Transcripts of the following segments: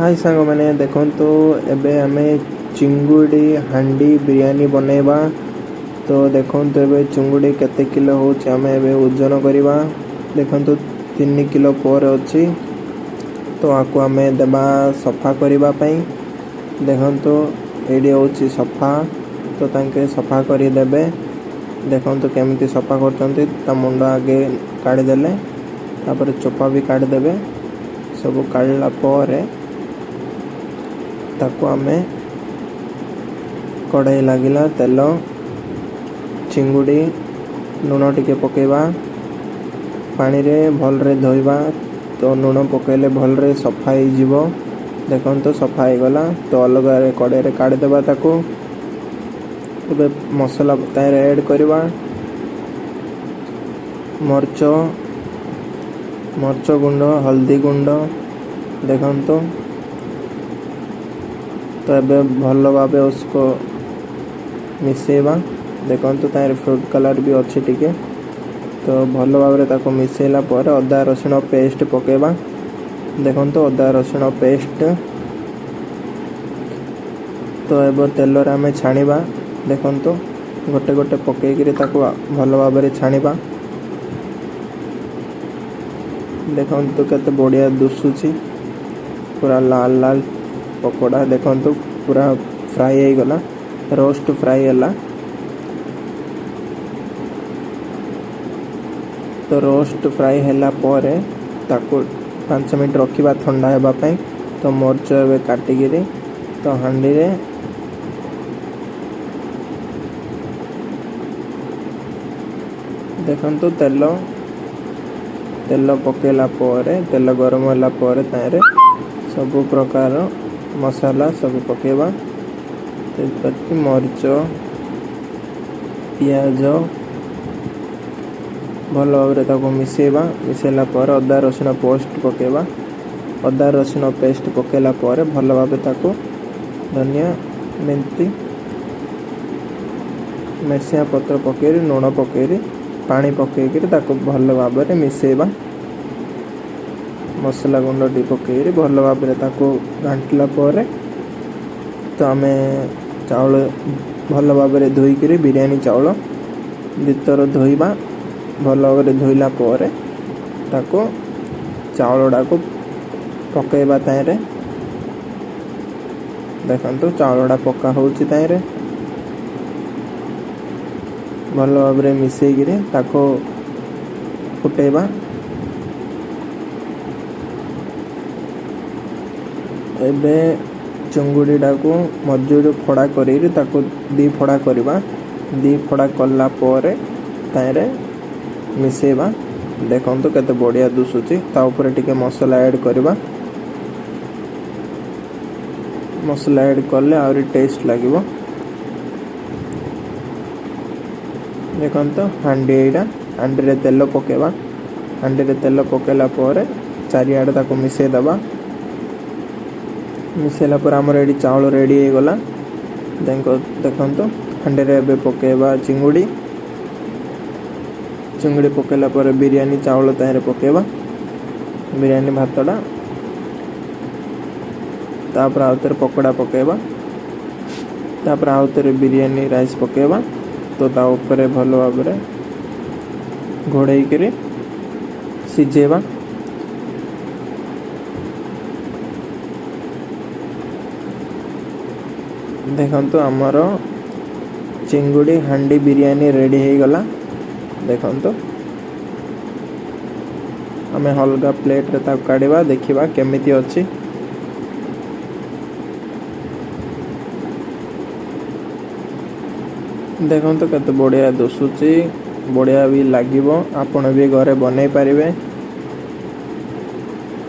High ସାଙ୍ଗମାନେ, ଦେଖନ୍ତୁ, ଏବେ ଆମେ ଚିଙ୍ଗୁଡ଼ି ହାଣ୍ଡି ବିରିୟାନୀ ବନେଇବା। ତ ଦେଖନ୍ତୁ, ଏବେ ଚିଙ୍ଗୁଡ଼ି କେତେ କିଲୋ ହେଉଛି, ଆମେ ଏବେ ଓଜନ କରିବା। ଦେଖନ୍ତୁ, 3 କିଲୋ ପରେ ଅଛି। ତ ଆକୁ ଆମେ ଦେବା ସଫା କରିବା ପାଇଁ। ଦେଖନ୍ତୁ, ଏଇଠି ହେଉଛି ସଫା, ତ ତାଙ୍କେ ସଫା କରିଦେବେ। ଦେଖନ୍ତୁ କେମିତି ସଫା କରୁଛନ୍ତି। ତା ମୁଣ୍ଡ ଆଗେ କାଢ଼ିଦେଲେ, ତାପରେ ଚୋପା ବି କାଢ଼ିଦେବେ। ସବୁ କାଢ଼ିଲା ପରେ ତାକୁ ଆମେ କଢ଼େଇ ଲାଗିଲା, ତେଲ, ଚିଙ୍ଗୁଡ଼ି, ଲୁଣ ଟିକେ ପକାଇବା, ପାଣିରେ ଭଲରେ ଧୋଇବା। ତ ଲୁଣ ପକାଇଲେ ଭଲରେ ସଫା ହେଇଯିବ। ଦେଖନ୍ତୁ, ସଫା ହେଇଗଲା। ତ ଅଲଗା କଢ଼େଇରେ କାଢ଼ିଦେବା ତାକୁ। ଏବେ ମସଲା ତାହିଁରେ ଆଡ଼୍ କରିବା। ମରିଚ ଗୁଣ୍ଡ, ହଳଦୀ ଗୁଣ୍ଡ। ଦେଖନ୍ତୁ, ତ ଏବେ ଭଲ ଭାବେ उसको ମିଶେଇବା। ଦେଖନ୍ତୁ, ତାହିଁରେ ଫୁଡ଼୍ କଲର୍ ବି ଅଛି ଟିକେ। ତ ଭଲ ଭାବରେ ତାକୁ ମିଶେଇଲା ପରେ ଅଦା ରସୁଣ ପେଷ୍ଟ ପକାଇବା। ଦେଖନ୍ତୁ, ଅଦା ରସୁଣ ପେଷ୍ଟ। ତ ଏବେ ତେଲରେ ଆମେ ଛାଣିବା। ଦେଖନ୍ତୁ, ଗୋଟେ ଗୋଟେ ପକେଇକିରି ତାକୁ ଭଲ ଭାବରେ ଛାଣିବା। ଦେଖନ୍ତୁ, କେତେ ବଢ଼ିଆ ଦୁଶୁଛି, ପୁରା ଲାଲ ଲାଲ ପକୋଡ଼ା। ଦେଖନ୍ତୁ, ପୁରା ଫ୍ରାଏ ହେଇଗଲା, ରୋଷ୍ଟ ଫ୍ରାଏ ହେଲା। ତ ରୋଷ୍ଟ ଫ୍ରାଏ ହେଲା ପରେ ତାକୁ 5 ମିନିଟ୍ ରଖିବା ଥଣ୍ଡା ହେବା ପାଇଁ। ତ ମରିଚ ଏବେ କାଟିକିରି ତ ହାଣ୍ଡିରେ, ଦେଖନ୍ତୁ, ତେଲ ପକାଇଲା ପରେ, ତେଲ ଗରମ ହେଲା ପରେ ତାହିଁରେ ସବୁ ପ୍ରକାର ମସଲା ସବୁ ପକାଇବା। ତେଜପତି, ମରିଚ, ପିଆଜ, ଭଲ ଭାବରେ ତାକୁ ମିଶାଇବା। ମିଶାଇଲା ପରେ ଅଦା ରସୁଣ ପେଷ୍ଟ ପକାଇବା। ଅଦା ରସୁଣ ପେଷ୍ଟ ପକାଇଲା ପରେ ଭଲ ଭାବେ ତାକୁ ଧନିଆ, ମେଥି, ଭେର୍ସୁଙ୍ଗା ପତ୍ର ପକାଇକି, ଲୁଣ ପକାଇକି, ପାଣି ପକାଇକିରି ତାକୁ ଭଲ ଭାବରେ ମିଶାଇବା। ମସଲା ଗୁଣ୍ଡ ଟିକେ ପକାଇକିରି ଭଲ ଭାବରେ ତାକୁ ଘାଣ୍ଟିଲା ପରେ ତ ଆମେ ଚାଉଳ ଭଲ ଭାବରେ ଧୋଇକିରି, ବିରିୟାନୀ ଚାଉଳ ଦୁଇଥର ଧୋଇବା। ଭଲ ଭାବରେ ଧୋଇଲା ପରେ ତାକୁ ଚାଉଳଟାକୁ ପକାଇବା ତାହିଁରେ। ଦେଖନ୍ତୁ, ଚାଉଳଟା ପକା ହେଉଛି ତାହିଁରେ। ଭଲ ଭାବରେ ମିଶେଇକିରି ତାକୁ ଫୁଟେଇବା। ଏବେ ଚିଙ୍ଗୁଡ଼ିଟାକୁ ମଝିରୁ ଫଡ଼ା କରିକି ତାକୁ ଦୁଇ ଫଡ଼ା କରିବା। ଦୁଇ ଫଡ଼ା କଲା ପରେ ତାହିଁରେ ମିଶେଇବା। ଦେଖନ୍ତୁ, କେତେ ବଢ଼ିଆ ଦୁଶୁଛି। ତା ଉପରେ ଟିକେ ମସଲା ଆଡ଼୍ କରିବା। ମସଲା ଆଡ଼୍ କଲେ ଆହୁରି ଟେଷ୍ଟ ଲାଗିବ। ଦେଖନ୍ତୁ, ହାଣ୍ଡି ଏଇଟା, ହାଣ୍ଡିରେ ତେଲ ପକାଇବା। ହାଣ୍ଡିରେ ତେଲ ପକାଇଲା ପରେ ଚାରିଆଡ଼େ ତାକୁ ମିଶାଇ ଦେବା। ମିଶାଇଲା ପରେ ଆମର ଏଇଠି ଚାଉଳ ରେଡ଼ି ହେଇଗଲା। ଦେଖନ୍ତୁ, ହାଣ୍ଡିରେ ଏବେ ପକାଇବା ଚିଙ୍ଗୁଡ଼ି। ଚିଙ୍ଗୁଡ଼ି ପକାଇଲା ପରେ ବିରିୟାନୀ ଚାଉଳ ତାହିଁରେ ପକାଇବା, ବିରିୟାନୀ ଭାତଟା। ତାପରେ ଆଉ ଥରେ ପକୋଡ଼ା ପକାଇବା। ତାପରେ ଆଉ ଥରେ ବିରିୟାନୀ ରାଇସ୍ ପକାଇବା। ତ ତା ଉପରେ ଭଲ ଭାବରେ ଘୋଡ଼େଇକିରି ସିଝେଇବା। ଦେଖନ୍ତୁ, ଆମର ଚିଙ୍ଗୁଡ଼ି ହାଣ୍ଡି ବିରିୟାନୀ ରେଡ଼ି ହେଇଗଲା। ଦେଖନ୍ତୁ, ଆମେ ଅଲଗା ପ୍ଲେଟ୍ରେ ତାକୁ କାଢ଼ିବା, ଦେଖିବା କେମିତି ଅଛି। ଦେଖନ୍ତୁ, କେତେ ବଢ଼ିଆ ଦୁଶୁଛି, ବଢ଼ିଆ ବି ଲାଗିବ। ଆପଣ ବି ଘରେ ବନେଇ ପାରିବେ।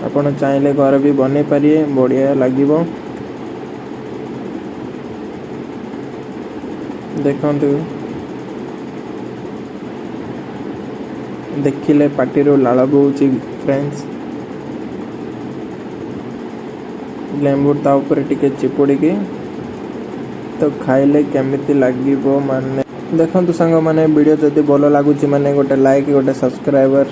ଆପଣ ଚାହିଁଲେ ଘରେ ବି ବନେଇ ପାରିବେ, ବଢ଼ିଆ ଲାଗିବ। ଦେଖନ୍ତୁ, ଦେଖିଲେ ପାଟିରୁ ଲାଳ ବୋହୁଛି ଫ୍ରେଣ୍ଡସ୍। ଲେମ୍ବୁ ତା ଉପରେ ଟିକେ ଚିପୁଡ଼ିକି ତ ଖାଇଲେ କେମିତି ଲାଗିବ ମାନେ। ଦେଖନ୍ତୁ ସାଙ୍ଗମାନେ, ଭିଡ଼ିଓ ଯଦି ଭଲ ଲାଗୁଛି ମାନେ ଗୋଟେ ଲାଇକ୍, ଗୋଟେ ସବସ୍କ୍ରାଇବର